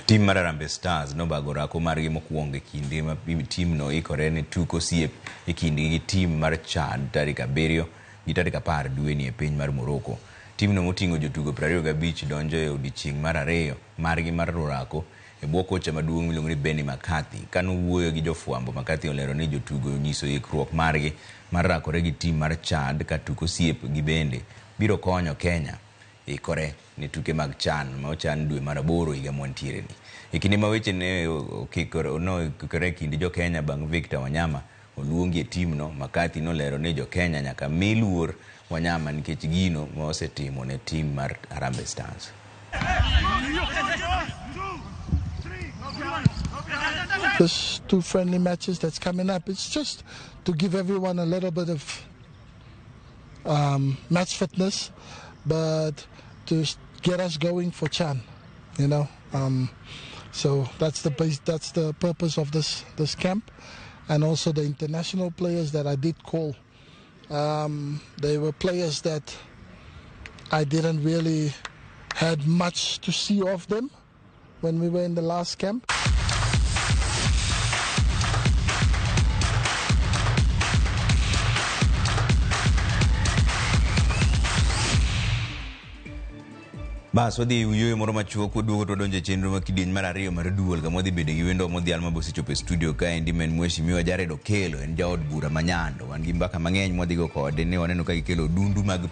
Tim mar Harambee Stars nobago orako margi mokwongo e kinde ma timno ikore ne tuk osiep e kindgi gi tim mar Chad tarik 7 gi tarik 10 dweni e piny mar Morocco. Timno moting'o jotugo 25 donjo e odiechieng' mar ariyo margi mar orako e bwo kocha maduong' miluongo ni Benni McCarthy. Kanowuoyo gi jofwambo, McCarthy olero ni jotugo onyiso ikruok margi mar rakore gi tim mar Chad ka tuk osiep gi bende biro konyo Kenya ikore ne tuke mag CHAN ma ochan dwe mar 8 higa mwantiere ni. E kinde ma weche ne okikore e kind jo Kenya bang' Victor Wanyama oluongi e timno, McCarthy nolero ni jo Kenya nyaka mi luor Wanyama nikech gino ma osetimo ne tim mar Harambee Stars. This 2 friendly matches that's coming up, it's just to give everyone a little bit of match fitness, but to get us going for CHAN, you know. So that's the base, that's the purpose of this camp, and also the international players that I did call. They were players that I didn't really had much to see of them when we were in the last camp. Bas wadhi e wuoyo moro machuok waduogo to wadonjo e chenro ma kidieny mar ariyo mar duol kama wadhi bedo gi wendo modhial ma bosechopo e studio kaendi ma en Mheshimiwa Jared Okello, en jaod bura ma Nyando. Wan gi mbaka mang'eny mwadhigo kode ne waneno ka gikelo odundu mag